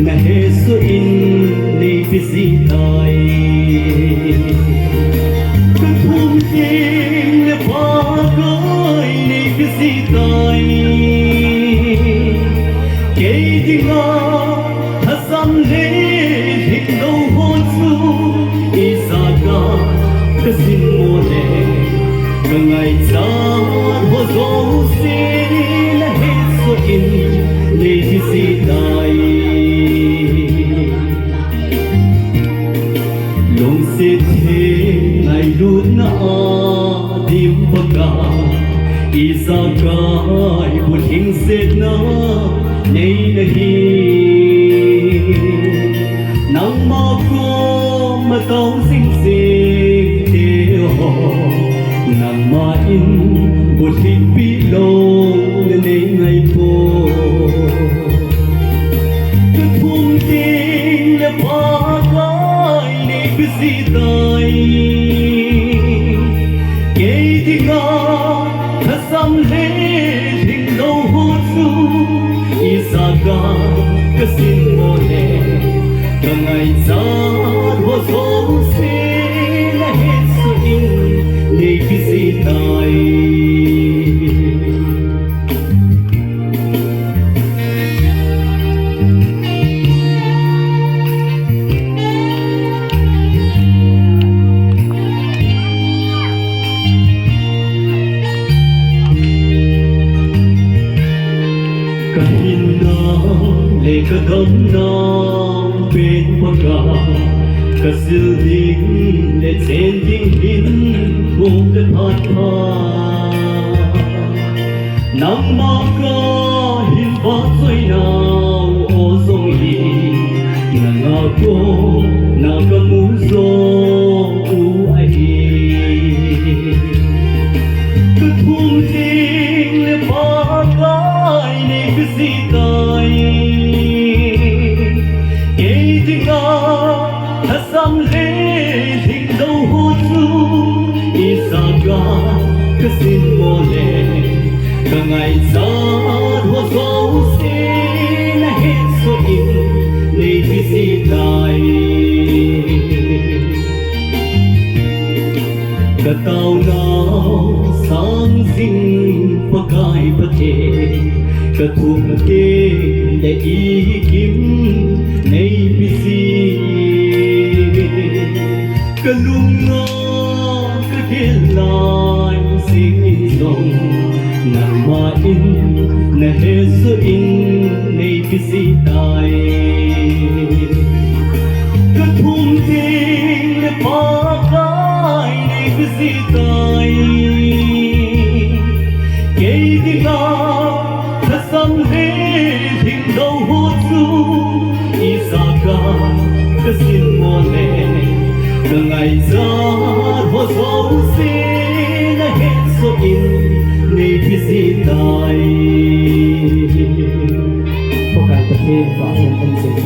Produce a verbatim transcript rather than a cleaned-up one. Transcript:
Nahesoh in neipeh jing tai. Kathum teng le Pakai neipeh jing tai. Kei dinga lhasam le lhinglou ho chu ijakai kasim mo le, kangaichat ho jouse nahesoh in neipeh jing tai. Lungset theng ngailutna a dim Pakai, ijakai bulhingsetna nei nahi. Nangma koma tao jing jing teho, nangma in bulhingpi louna nei ngaipoi. Kathum teng le Pakai neipeh jing tai. Kei dinga lhasam le lhinglou ho chu ijakai kasim mo le, kangaichat ho jouse nahesoh in neipeh jing tai. Kahinna le kadamna pen Pakai, kasil ding le chen ding hin pum le phat pha. Nangma kahin vahchoinau jong hi, nanga kona kamu jou u ahi. Kathum teng le Pakai neipeh jing tai. Kei dinga lhasam le lhinglou ho chu ijakai kasim mo le, kangaichat ho jouse nahesoh in neipeh jing tai. Kataona sang jing Pakai Pathen, kathum teng le ikim neipeh jing. Kalunga kagel lai jing in jong, nangma in nahesoh in neipeh jing tai. Kathum teng le Pakai neipeh jing tai. Kei dinga lhasam le lhinglou ho chu ijakai kasim mo le, kangaichat ho jouse nahesoh in neipeh jing tai. Pakai Pathen vahchoi in jong